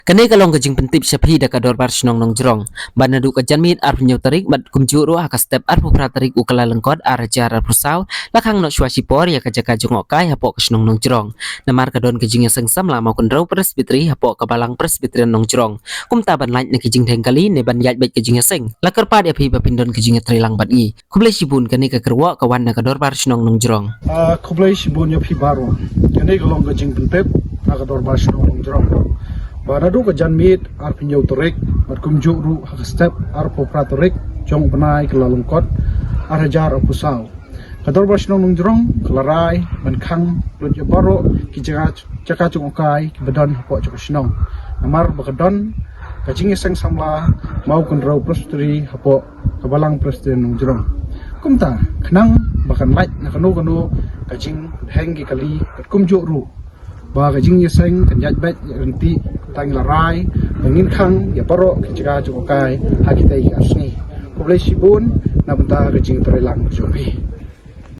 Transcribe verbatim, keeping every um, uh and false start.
Kane ka long ka jingpyntip sha phi da ka Dorbar Shnong Nongjrong ba naduh ka janmiet arphew hynñiew tarik bad kumjuh ruh ha ka step arphew phra tarik u Kyllalyngkot ar hajar arphew saw, la khang noh shuwa shipor ïa ka jaka jngohkai hapoh ka shnong Nongjrong. Namar ka don ka jingïaseng samla Mawkynrew Presbytery hapoh ka Balang Presbyterian Nongjrong. Kumta ban lait na ki jingdheng kali ne ban ïaid beit ka jingïaseng, la kyrpad ïa phi ba phin don ka jingïatreilang bad ngi. Khublei shibun, kane ka kyrwoh ka wan na ka Dorbar Shnong Nongjrong. Ah, khublei shibun ïa phi baroh. Kane ka long ka jingpyntip na ka Dorbar Shnong Nongjrong ba naduh ka janmiet arphew hynñiew tarik bad kumjuh ruh ha ka step arphew phra tarik jong u bnai Kyllalyngkot ar hajar arphew saw, ka Dorbar Shnong Nongjrong ka la rai ban khang lut ïa baroh ki jaka, jaka jngohkai kiba don hapoh jong ka shnong. Namar ba ka don ka jingïaseng samla Mawkynrew Presbytery hapoh ka Balang Presbyterian Nongjrong. Kumta, khnang ba kan lait na kano kano ka jingdheng ki kali bad kumjuh ruh ba ka jingïaseng kan ïaid beit ïaid ryntih, tang la rai ba ngin khang ïa baroh ki jaka jngohkai ha kitei ki ar sngi. Khublei shibun na bynta ka jingtreilang jong phi.